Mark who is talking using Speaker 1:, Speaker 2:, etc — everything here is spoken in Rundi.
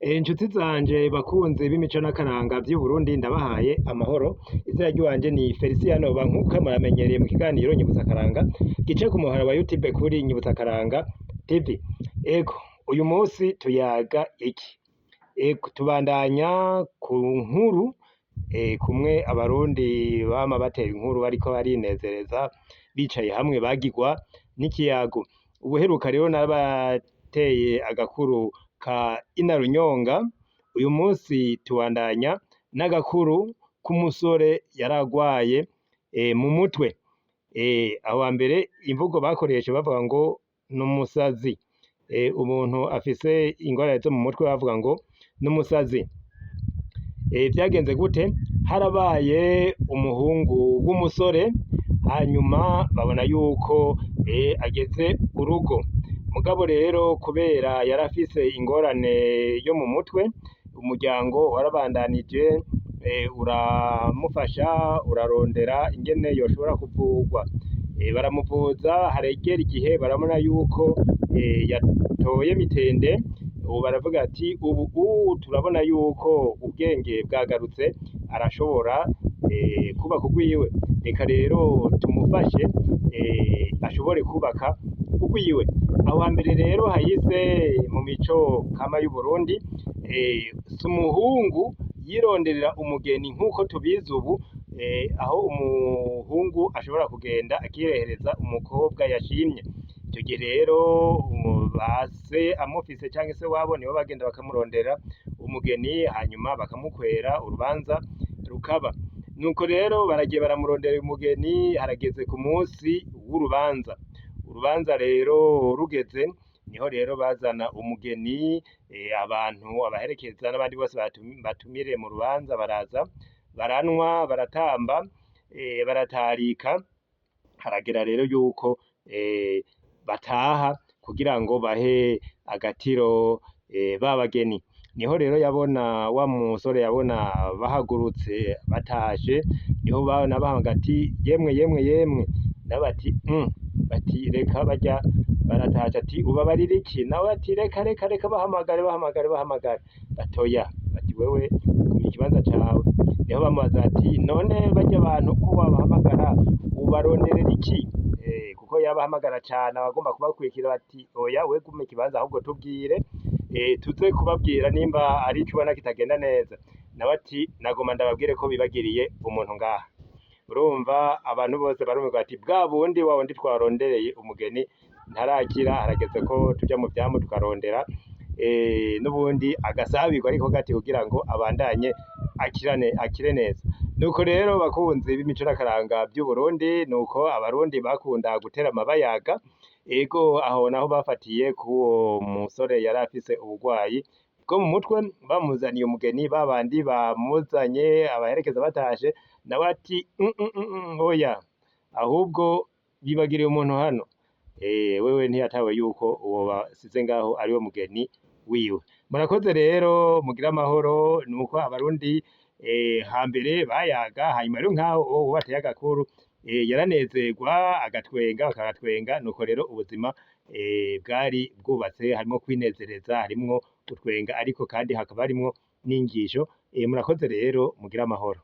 Speaker 1: Inshuti zanje bakunzi b'imico n'akaranga vy'Uburundi, ndabahaye amahoro. Izina ry'iwanje ni Feliciano Bankuka, muramenyereye mu kiganiro Nyibutsa Akaranga gica ku muhora wa YouTube kuri Nyibutsa Akaranga TV. Ego, uyu munsi tuyaga iki? Ego, tubandanya ku nkuru, kumwe abarundi bama batera inkuru bariko barinezereza bicaye hamwe bagirwa n'ikiyago. Ubuheruka rero narabateye agakuru ka Inarunyonga, uyu munsi tubandanya n'agakuru k'umusore yaragwaye mu mutwe. Aho hambere imvugo bakoresha bavuga ngo n'umusazi. Umuntu afise ingorane zo mu mutwe bavuga ngo n'umusazi. Vyagenze gute? Harabaye umuhungu w'umusore, hanyuma babona yuko ageze urugo. Mugabo rero kubera yarafise ingorane yo mu mutwe, umuryango warabandanije uramufasha, urarondera ingene yoshobora kuvurwa. Baramuvuza, haragera igihe barabona yuko yatoye mitende, ubu baravuga ati ubu turabona yuko ubwenge bwagarutse, arashobora kubaka urwiwe, reka rero tumufashe ashobore kubaka urwiwe. Aho hambere rero hahise mu mico kama y'Uburundi, si umuhungu yironderera umugeni nk'uko tubizi ubu, aho umuhungu ashobora kugenda akirehereza umukobwa yashimye. Ico gihe rero base amufise canke se wabo nibo bagenda bakamurondera umugeni, hanyuma bakamukwera urubanza rukaba. Nuko rero baragiye baramurondera umugeni, harageze ku munsi w'urubanza. Urubanza rero rugeze, niho rero bazana umugeni, abantu abaherekeza n'abandi bose batumire mu rubanza baraza, baranwa, baratamba, baratarika, haragera rero yuko bataha kugira ngo bahe agatiro ba bageni. Niho rero yabona wa musore yabona bahagurutse batashe, niho babona bahamagara ati yemwe yemwe yemwe, nabo bati bati reka barya baratashe, ati ubabarira iki? Nawe ati reka reka reka bahamagare bahamagare bahamagare, bati oya, bati wewe guma ikibanza cawe. Niho bamubaza ati none barya bantu ko wabahamagara ubaronderera iki? Kuko yabahamagara cane abagomba kubakurikira, bati oya we guma ikibanza, ahubwo tubwire tuze kubabwira nimba ari ico ubona kitagenda neza. Nawe ati nagomba ndababwire ko bibagiriye umuntu ngaha. Urumva abantu bose barumirwa ati bwa bundi wa wundi twarondereye umugeni ntarakira, harageze ko tuja mu vyamu tukarondera n'ubundi agasabirwa ariko gati kugira ngo abandanye akirane akire neza. Nuko rero bakunzi b'imico n'akaranga vy'Uburundi, nuko abarundi bakunda guterama bayaga. Ego, aho naho bafatiye kuwo musore yari afise ubugwayi bwo mu mutwe, bamuzaniye umugeni, babandi bamuzanye abaherekeza batashe, nawe ati oya, ahubwo bibagiriye umuntu hano. Wewe ntiyatawe yuko uwo basize ngaho ariwe mugeni wiwe. Murakoze rero, mugire amahoro. Nuko abarundi hambere bayaga, hanyuma rero nkaho uwo bateye agakuru yaranezerwa agatwenga bakagatwenga. Nuko rero ubuzima bwari bwubatse, harimwo kwinezereza, harimwo gutwenga, ariko kandi hakaba harimwo n'inyigisho. Murakoze rero, mugire amahoro.